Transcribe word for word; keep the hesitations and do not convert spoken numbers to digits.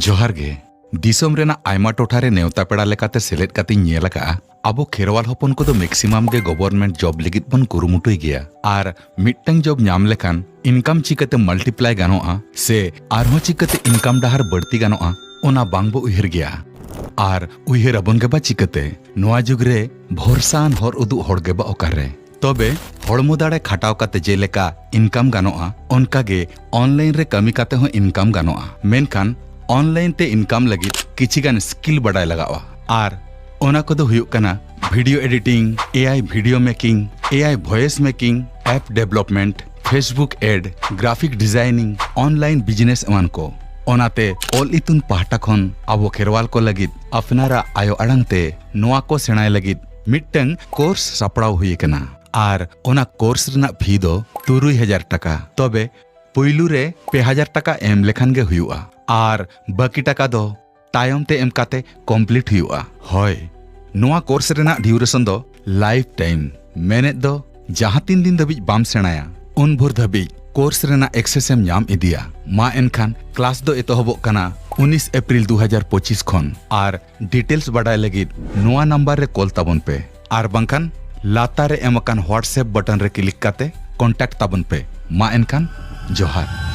ᱡᱚᱦᱟᱨ ᱜᱮ᱾ ᱫᱤᱥᱚᱢ ᱨᱮᱱᱟᱜ ᱟᱭᱢᱟ ᱴᱚᱴᱷᱟ ᱨᱮ ᱱᱮᱣᱛᱟ ᱯᱮᱲᱟ ᱞᱮᱠᱟᱛᱮ ᱥᱮᱞᱮᱫ ᱠᱟᱛᱮᱧ ᱧᱮᱞ ᱟᱠᱟᱫᱼᱟ, ᱟᱵᱚ ᱠᱷᱮᱨᱣᱟᱞ ᱦᱚᱯᱚᱱ ᱠᱚᱫᱚ maximum ᱜᱮ government job ᱞᱟᱹᱜᱤᱫ ᱵᱚᱱ ᱠᱩᱨᱩᱢᱩᱴᱩᱭ ᱜᱮᱭᱟ᱾ ᱟᱨ ᱢᱤᱫᱴᱟᱝ job ᱧᱟᱢ ᱞᱮᱠᱷᱟᱱ income ᱪᱤᱠᱟᱹᱛᱮ multiply ᱜᱟᱱᱚᱜᱼᱟ ᱥᱮ ᱟᱨᱦᱚᱸ ᱪᱤᱠᱟᱹᱛᱮ income ᱰᱟᱦᱟᱨ ᱵᱟᱹᱲᱛᱤ ᱜᱟᱱᱚᱜᱼᱟ, ᱚᱱᱟ ᱵᱟᱝ ᱵᱚ ᱩᱭᱦᱟᱹᱨ ᱜᱮᱭᱟ᱾ ᱟᱨ ᱩᱭᱦᱟᱹᱨ ᱟᱵᱚᱱ ᱜᱮ ᱵᱟ ᱪᱤᱠᱟᱹᱛᱮ? ᱱᱚᱣᱟ ᱡᱩᱜᱽ ᱨᱮ ᱵᱷᱚᱨᱥᱟᱱ ᱦᱚᱨ ᱩᱫᱩᱜ ᱦᱚᱲ ᱜᱮ ᱵᱟ ᱚᱠᱟᱨᱮ? ᱛᱚᱵᱮ ᱦᱚᱲᱢᱚ ᱫᱟᱲᱮ ᱠᱷᱟᱴᱟᱣ ᱠᱟᱛᱮ ᱡᱮᱞᱮᱠᱟ income ᱜᱟᱱᱚᱜᱼᱟ, ᱚᱱᱠᱟ ᱜᱮ online ᱨᱮ ᱠᱟᱹᱢᱤ ᱠᱟᱛᱮ ᱦᱚᱸ income ᱜᱟᱱᱚᱜᱼᱟ᱾ ᱢᱮᱱᱠᱷᱟᱱ online ᱛᱮ income ᱞᱟᱹᱜᱤᱫ ᱠᱤᱪᱷᱤ ᱜᱟᱱ skill ᱵᱟᱰᱟᱭ ᱞᱟᱜᱟᱜᱼᱟ᱾ ᱟᱨ ᱚᱱᱟ ᱠᱚᱫᱚ ᱦᱩᱭᱩᱜ ᱠᱟᱱᱟ video editing, A I video making, A I voice making, app development, Facebook ad, graphic designing, online business ᱮᱢᱟᱱ ᱠᱚ᱾ ᱚᱱᱟᱛᱮ ᱚᱞ ᱤᱛᱩᱱ ᱯᱟᱦᱴᱟ ᱠᱷᱚᱱ ᱟᱵᱚ ᱠᱷᱮᱨᱣᱟᱞ ᱠᱚ ᱞᱟᱹᱜᱤᱫ ᱟᱯᱱᱟᱨᱟᱜ ᱟᱭᱳ ᱟᱲᱟᱝ ᱛᱮ ᱱᱚᱣᱟ ᱠᱚ ᱥᱮᱬᱟᱭ ᱞᱟᱹᱜᱤᱫ ᱢᱤᱫᱴᱟᱝ course ᱥᱟᱯᱲᱟᱣ ᱦᱩᱭ ᱟᱠᱟᱱᱟ᱾ ᱟᱨ ᱚᱱᱟ course ᱨᱮᱱᱟᱜ fee ᱫᱚ ᱛᱩᱨᱩᱭ ᱦᱟᱡᱟᱨ ᱴᱟᱠᱟ᱾ ᱛᱚᱵᱮ ᱯᱩᱭᱞᱩ ᱨᱮ ᱯᱮ ᱦᱟᱡᱟᱨ ᱴᱟᱠᱟ ᱮᱢ ᱞᱮᱠᱷᱟᱱ ᱜᱮ ᱦᱩᱭᱩᱜᱼᱟ᱾ ᱟᱨ ᱵᱟᱹᱠᱤ ᱴᱟᱠᱟ ᱫᱚ ᱛᱟᱭᱚᱢ ᱛᱮ ᱮᱢ ᱠᱟᱛᱮ complete ᱦᱩᱭᱩᱜᱼᱟ᱾ ᱦᱳᱭ, ᱱᱚᱣᱟ course ᱨᱮᱱᱟᱜ duration ᱫᱚ life time, ᱢᱮᱱᱮᱫ ᱫᱚ ᱡᱟᱦᱟᱸ ᱛᱤᱱ ᱫᱤᱱ ᱫᱷᱟᱹᱵᱤᱡ ᱵᱟᱢ ᱥᱮᱬᱟᱭᱟ, ᱩᱱ ᱵᱷᱳᱨ ᱫᱷᱟᱹᱵᱤᱡ course ᱨᱮᱱᱟᱜ access ᱮᱢ ᱧᱟᱢ ᱤᱫᱤᱭᱟ᱾ ᱢᱟ ᱮᱱᱠᱷᱟᱱ class ᱫᱚ ᱮᱛᱚᱦᱚᱵᱚᱜ ᱠᱟᱱᱟ ᱩᱱᱤᱥ ᱮᱯᱨᱤᱞ ᱫᱩ ᱦᱟᱡᱟᱨ ᱯᱚᱸᱪᱤᱥ ᱠᱷᱚᱱ᱾ ᱟᱨ details ᱵᱟᱰᱟᱭ ᱞᱟᱹᱜᱤᱫ ᱱᱚᱣᱟ number ᱨᱮ call ᱛᱟᱵᱚᱱ ᱯᱮ, ᱟᱨ ᱵᱟᱝᱠᱷᱟᱱ ᱞᱟᱛᱟᱨ ᱨᱮ ᱮᱢ ᱟᱠᱟᱱ WhatsApp button ᱨᱮ click ᱠᱟᱛᱮ contact ᱛᱟᱵᱚᱱ ᱯᱮ᱾ ᱢᱟ ᱮᱱᱠᱷᱟᱱ ᱡᱚᱦᱟᱨ᱾